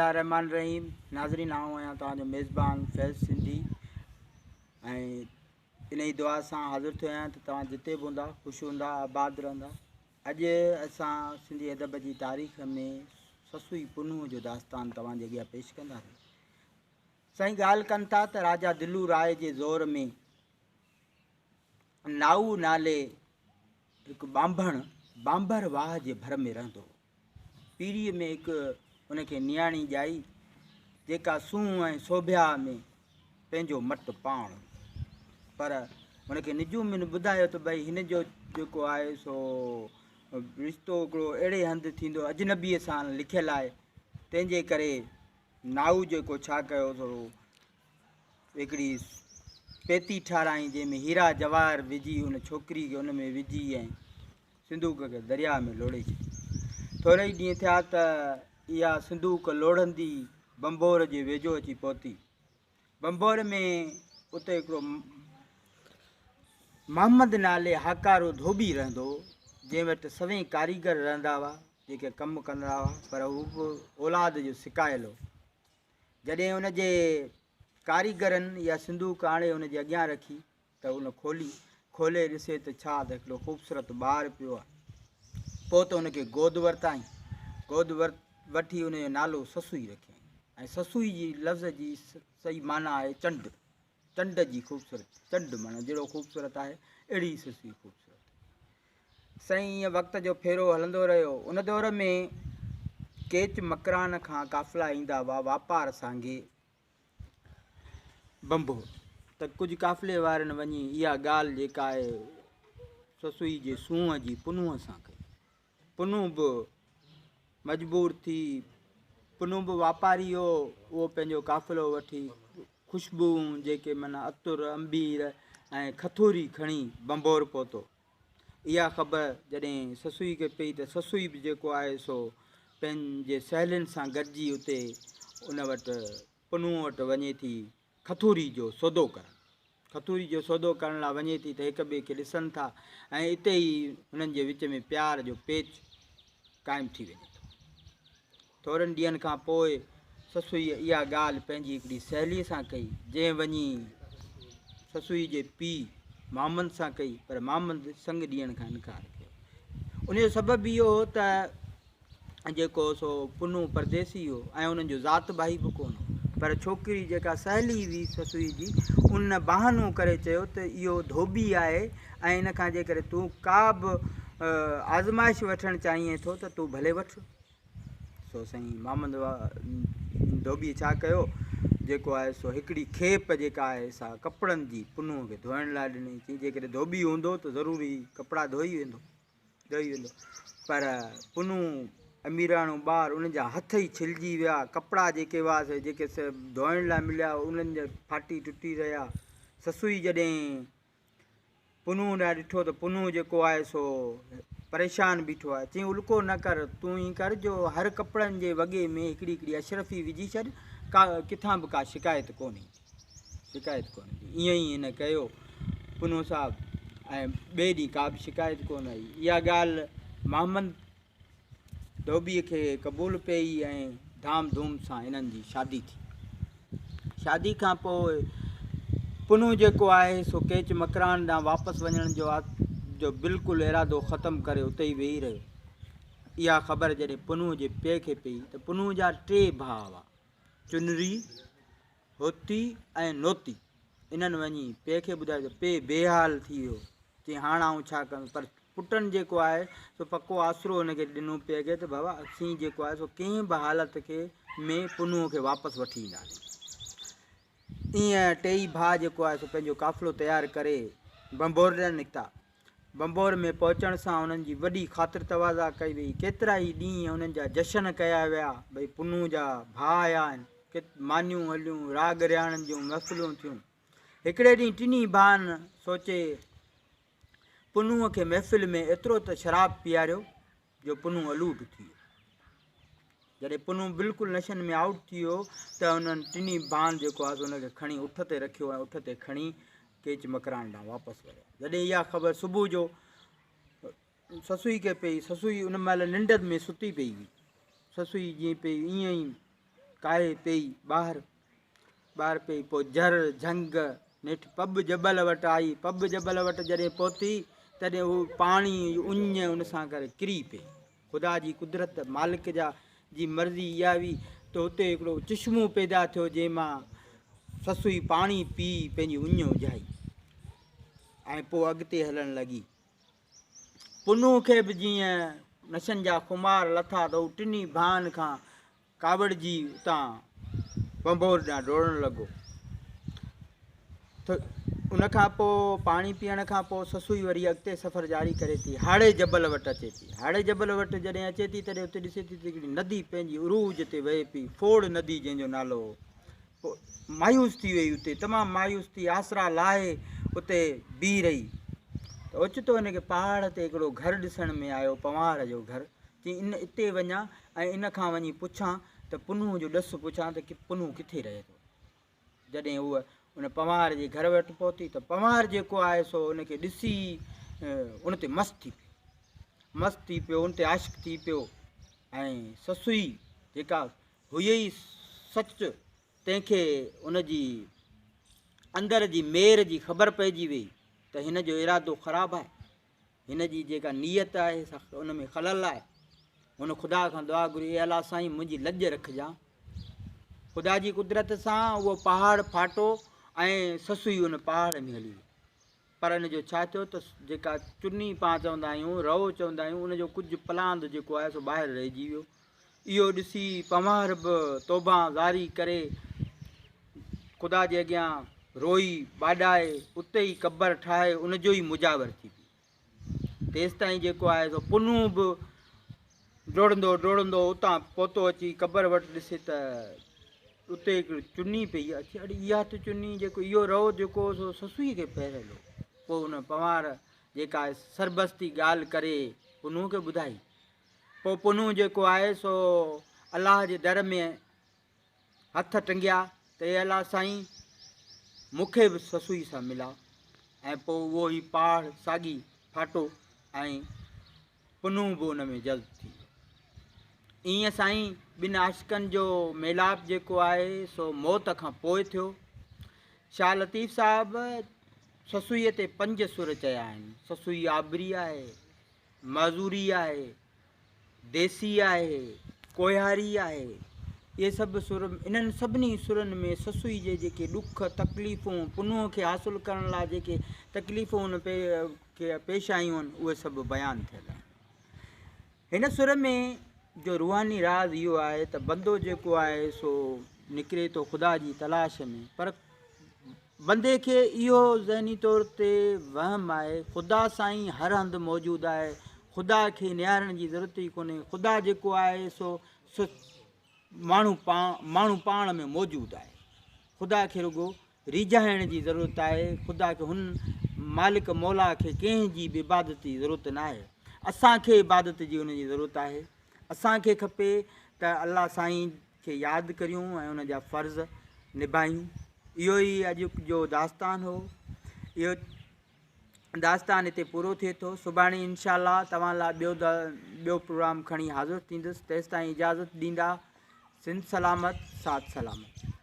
الله الرحمٰن الرحيم ناظرين آئون آهيان توهان جو ميزبان فيض سنڌي ۽ انهي دعا سان حاضر ٿيو آهيان ته توهان جتي به هوندا خوش هوندا آباد رهندا اڄ اسان سنڌي ادب جي تاريخ ۾ سسئي پنهون جو داستان توهان جي اڳيان پيش ڪنداسين. سائين ڳالهه ڪن ٿا ته راجا دلو راء جي زور ۾ نائو نالي هڪ ٻانڀڻ بانڀر واهه جي ڀر ۾ رهندو هو. پيريء ۾ هڪ ان کي نياڻي ڄائي، جيڪا سونهن ۽ سوڀيا ۾ پنهنجو مٽ پاڻ هئي. پر هن کي نجومين ٻڌايو ته ڀئي هن جو جيڪو آهي سو رشتو هڪڙو اهڙي هنڌ ٿيندو اجنبيء سان لکيل آهي، تنهن جي ڪري نائو جيڪو ڇا ڪيو سو هڪڙي پيتي ٺارايائين، جنهن ۾ هيرا جواهر وجهي ان ڇوڪري کي ان ۾ وجهي ۽ صندوق کي درياء ۾ لوڙهي ڇڏيو. ٿورا ئي ڏينهن ٿيا ته اها صندوق لوڙهندي ڀنڀور جي ويجهو اچي پهتي. ڀنڀور ۾ اتي هڪڙو محمد نالي هاڪارو ڌوٻي رهندو هو، جنهن وٽ سوين ڪاريگر رهندا هئا، جيڪي ڪم ڪندا هئا، پر هو به اولاد جو سڪايل هو. جڏهن ان جي ڪاريگرن اها صندوق آڻي ان جي اڳيان رکي ته ان کولي، کولي ڏسي ته ڇا ته هڪڙو خوبصورت ٻار پيو آهي. پوء ته ان کي گود ورتائين. گود وٺي ان جو نالو سسئي رکيائين ۽ سسئي جي لفظ جي صحيح معنيٰ آهي چنڊ. چنڊ جي خوبصورت، چنڊ معنيٰ جهڙو خوبصورت آهي اهڙي ئي سسئي خوبصورت. سائين ائين وقت جو ڦيرو هلندو رهيو. ان دور ۾ ڪيچ مڪران کان قافلا ايندا هئا واپار سانگي. ڀنڀو ته ڪجهه قافلي وارن وڃي اها ڳالهه جيڪا آهي سسئي جي سونهن جي پنهونء سان ڪئي. پنهون به مجبور ٿي، پنهون به واپاري هو، اهو پنهنجو قافلو وٺي خوشبوئون جيڪي معنيٰ عطر، عنبير ۽ کٿوري کڻي ڀنڀور پهتو. اها خبر جڏهن سسئي کي پئي ته سسئي به جيڪو آهي سو پنهنجي سهيلين سان گڏجي اتي ان وٽ پنهونء وٽ وڃي ٿي کٿوري جو سودو ڪرڻ. کٿوري جو سودو ڪرڻ لاء وڃي ٿي ته هڪ ٻئي کي ڏسن ٿا ۽ اتي ئي هنن جي وچ ۾ پيار جو پيچ قائم ٿي وڃي ٿو. ٿورن ڏينهن کان پوء سسئيء اها ڳالهه پنهنجي هڪڙي سهيليء سان ڪئي، جنهن وڃي سسئيء جي پيء محمد سان ڪئي، پر محمد سڱ ڏيڻ کان انڪار ڪيو. ان جو سبب اهو هو ته جيڪو سو پنهون پرديسي هو ۽ انهن جو ذات ڀائي به ڪونه هو، پر ڇوڪري جيڪا سهيلي هئي سسئيء جي، ان بهانو ڪري چيو ته اهو ڌوٻي آهي ۽ ان کان جيڪڏهن تون ڪا به آزمائش وٺڻ چاهين ٿو ته تون ڀلي وٺ. سو سائين محمد ڌوٻيء ڇا ڪيو، جيڪو آهي سو هڪڙي کيپ جيڪا آهي سا ڪپڙن جي پنهونء کي ڌوئڻ لاء ڏني. چيائين جيڪڏهن ڌوٻي هوندو ته ضرور هي ڪپڙا ڌوئي ويندو، ڌوئي ويندو. پر پنهون اميراڻو ٻار ان جا هٿ ئي ڇلجي ويا، ڪپڙا جيڪي هئا سي جيڪي ڌوئڻ لاء مليا انهن جا ڦاٽي ٽٽي رهيا. سسئي جڏهن پنهون ڏانهن ڏٺو ته پنهون جيڪو آهي سو پريشان بيٺو آهي. چيائين الڪو نه ڪر، تون ائين ڪر جو هر ڪپڙن جي وڳي ۾ هڪڙي هڪڙي اشرفي وجهي ڇڏ، ڪا ڪٿان به ڪا شڪايت ڪونه ايندي. شڪايت ڪونه ايندي. ائين ئي هن ڪيو پنهون صاحب ۽ ٻئي ڏينهن ڪا به شڪايت ڪونه آئي. اها ڳالهه محمد ڌوٻيء کي قبول پيئي ۽ ڌام ڌوم سان هنن جي شادي ٿي. شادي کان پوء پنهون جيڪو آهي سو ڪيچ مڪران ڏانهن واپس وڃڻ جو جو بلڪل ارادو ختم ڪري اتي ئي ويهي رهيو. اها خبر جڏهن پنهون جي پيء کي پيئي ته پنهون جا ٽي ڀاء هئا، چنري، هوتي ۽ نوتي. انهن وڃي پيء کي ٻڌايو ته پيء بيحال ٿي ويو. چيائين هاڻ آئون ڇا ڪندس؟ پر پٽن جيڪو آهي سو پڪو آسرو هن کي ڏنو پئي اڳي ته بابا اسين جيڪو آهي سو ڪنهن به حالت کي ۾ پنهونء کي واپس وٺي اينداسين. ايئن ٽيئي ڀاء جيڪو آهي سو پنهنجو قافلو تيار ڪري ڀنڀور ڏانهن نڪتا. ڀنڀور ۾ پهچڻ سان انهن جي وڏي خاطر تواضع ڪئي وئي. ڪيترائي ڏينهن انهن جا جشن ڪيا ويا. ڀئي پنهون جا ڀاء آيا آهن. مانيون هليون، راڳ رهاڻن جون محفلون ٿيون. هڪڙي ڏينهن ٽنهي ڀائن سوچي پنهونء کي محفل ۾ ايترو ته شراب پياريو جو پنهون الوٽ ٿي ويو. جڏهن پنهون بلڪل نشن ۾ آئوٽ ٿي ويو ته انهن ٽنهي ڀائن جيڪو آهي سو ان کي کڻي اٺ تي رکيو ۽ اٺ تي کڻي ڪيچ مڪران ڏانهن واپس وريا. جڏهن اها خبر صبح جو سسئي کي پئي، سسئي ان مهل ننڊ ۾ ستي پئي هئي. سسئي جيئن پئي ائين ئي. ڪاهي پيئي ٻاهر. ٻاهر پيئي پوء جر، جهنگ، نيٺ پٻ جبل وٽ آئي. پٻ جبل وٽ جڏهن پهتي، تڏهن هو پاڻي اڃ ان سان ڪري ڪري پئي. خدا جي قدرت، مالڪ جا جي مرضي اها هئي ته اتي هڪڙو چشمو پيدا ٿيو، جنهن مان سسئي پاڻي پي پنهنجي اڃ اجهائي ۽ پوء اڳتي هلڻ لڳي. پنهون کي به جيئن نشن جا خمار لٿا ته هو ٽنهي ڀانئن کان ڪاوڙجي اتان ڀنڀور ڏانهن ڊوڙڻ لڳو. ان کان پوء پاڻي پيئڻ کان پوء سسئي وري اڳتي سفر جاري ڪري ٿي. هاڙهي جبل وٽ اچي ٿي. هاڙهي جبل وٽ جڏهن اچي ٿي تڏهن اتي ڏسي ٿي ته هڪڙي ندي پنهنجي عروج تي وهي پئي. ڦوڙ ندي جنهن جو نالو هو. پوء مايوس ٿي وئي. اتي تمام مايوس ٿي آسرا لاهي اتي بيهي رهي ته اوچتو هن کي پهاڙ تي هڪڙو گهر ڏسڻ ۾ آيو، پنوار جو گهر. چيائين ان اتي وڃان ۽ ان کان وڃي پڇان ته پنهون جو ڏس پڇان ته پنهون ڪٿي رهي ٿو. جڏهن هوء ان پنوار جي گهر وٽ پهتي ته پنوار جيڪو آهي سو ان کي ڏسي ان تي مست ٿي پيو. مست ٿي پيو، ان تي عاشق ٿي پيو ۽ سسئي جيڪا هئي ئي سچ تنهن کي ان جي اندر جي مير جي خبر پئجي ويئي ته هن جو ارادو خراب آهي. هن جي جيڪا نيت آهي سا ان ۾ خلل آهي. هن خدا کان دعا گهري، اي الله سائين منهنجي لڄ رکجان. خدا جي قدرت سان اهو پهاڙ ڦاٽو ۽ سسئي ان پهاڙ ۾ هلي وئي. پر ان جو ڇا ٿيو ته جيڪا چني پان چوندا آهيون، رئو چوندا آهيون، ان جو ڪجهه پلاند جيڪو آهي سو ٻاهر رهجي ويو. اهو ڏسي پنهوار به توبهان زاري ڪري خدا جي اڳيان روئي ٻاڏائي اتي ئي قبر ٺاهي ان جو ئي مجاور ٿي پيو. تيستائين جيڪو آهي سو پنهون به ڊوڙندو ڊوڙندو اتان پهتو اچي قبر وٽ ڏسي ته اتي هڪڙي چني پئي اچي اڙي اها ته چني جيڪو اهو رئو جيڪو هو سو سسئي کي پهريل هو. پوء ان پنهوار جيڪا سربستي ڳالهه ڪري پنهون کي ٻڌائي. پوء پنهون جيڪو آهي سو الله جي در ۾ هٿ ٽنگيا ته اي الله سائين مون کي به سسئي سان ملاء ۽ پوء اهو ئي پهاڙ ساڳي ڦاٽو ۽ پنهون به ان ۾ جذب ٿي ويو. ائين سائين ٻن عاشقن جو ميلاپ جيڪو آهي سو موت کان پوء ٿيو. شاهه لطيف صاحب سسئيء تي پنج سر چيا آهن. سسئي آبري آهي، معذوري آهي، ديسي آهي، ڪوهياري آهي، اهي سڀ سر، انهن سڀني سرن ۾ سسئي جي جيڪي ڏک، تڪليفون، پنهونء کي حاصل ڪرڻ لاء جيڪي تڪليفون هن کي پيش آيون آهن، اهي سڀ بيان ٿيل آهن. هن سر ۾ جو روحاني راز اهو آهي ته بندو جيڪو آهي سو نڪري ٿو خدا جي تلاش ۾، پر بندي کي اهو ذهني طور تي وهم آهي، خدا سائين هر هنڌ موجود آهي، خدا کي نهارڻ جي ضرورت ئي ڪونهي، خدا جيڪو آهي سو ماڻهو ماڻهو پاڻ ۾ موجود آهي، خدا کي رڳو ريجهائڻ جي ضرورت آهي، خدا کي هن مالڪ مولا کي ڪنهن جي به عبادت جي ضرورت ناهي، اسان کي عبادت جي ان جي ضرورت آهي، اسان کي کپي ته الله سائين کي ياد ڪريون ۽ ان جا فرض نڀايون. اهو ئي اڄ جو داستان هو. اهو داستان هتي پورو ٿئي ٿو. سڀاڻي انشاء الله توهان لاء ٻيو ٻيو پروگرام کڻي حاضر ٿيندس. تيستائين اجازت ڏيندا. سنڌ سلامت ساٿ سلامت.